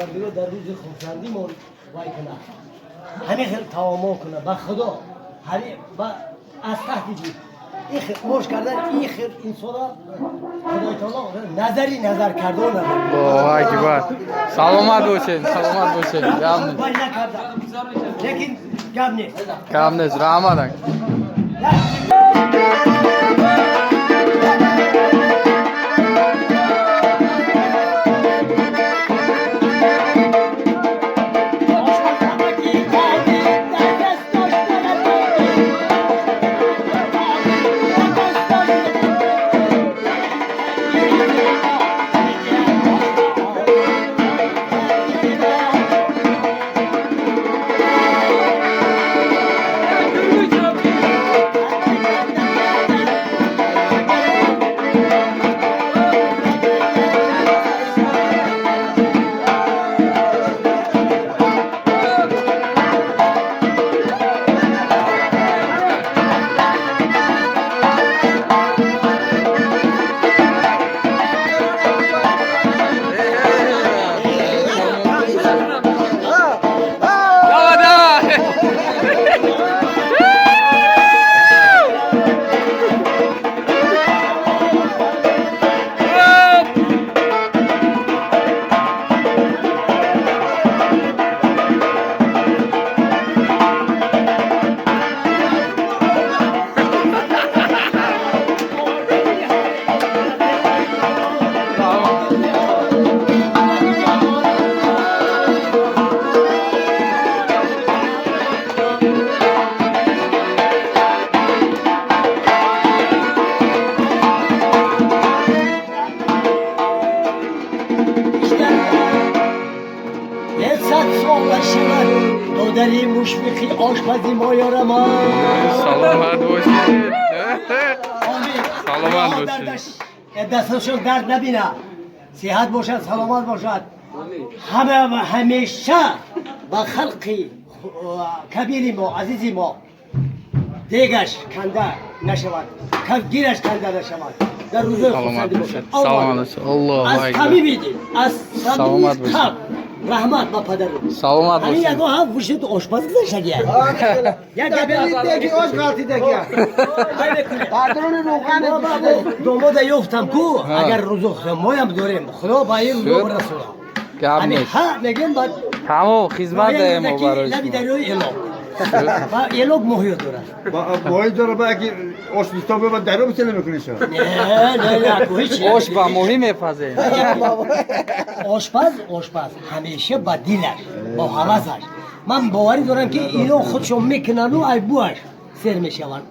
Парвардигор дар рӯзи хурсандимон вай кунад, ҳамин хел таомо кунад. Ба Худо, ҳамин ба аз таҳти дил ин хел ош кардан, ин хел инсона Худои Таоло назари назар кардо назар. Аллоҳу акбар, саломат бошед, саломат бошед, гап нест. Вай накарда, лекин гап нест. Гап нест, раҳмат, ака. Давай, давай! Сад сола шавад додари Мушфиқи ошпази мо, ёрама. Саломат бошед, саломат бошед. Дасташон дард набина, сиҳат бошад, саломат бошад. Ҳама ҳамеша ба халқи кабири мо, азизи мо, дегаш канда нашавад, кафгираш канда нашавад, дар рӯзои Саломат хурсандӣ бошед. бошад. Саломат бошед. Аллоҳу Аз акбар. самими дил, аз Саломат самими бошед. қалб раҳмат ба падару Саломат ҳамин бошед. ягон ҳам вушид ошпаз гузаштагия як Деги ош ғалтидаги. Дар руған. Домода ёфтам ку, агар рӯзо моям дорем, Худо ба ин рӯзо Шуд. бирасона. Гап Ҳамин нест. ҳа мегем ба Тамом, хизмат даем мо барои лаби шумо. дарёи Элок ва Элок моҳиё дорад. Моҳи дора, ба аки ош бисто ба дарё бисела мекунӣ шо. Не, не, не, ку ҳеч. Ош ба моҳӣ мепазем. Ошпаз ҳамеша ба дилаш, бо ҳавасаш. Ман боварӣ дорам, ки ино худшон мекунану айбуаш сер мешаванд.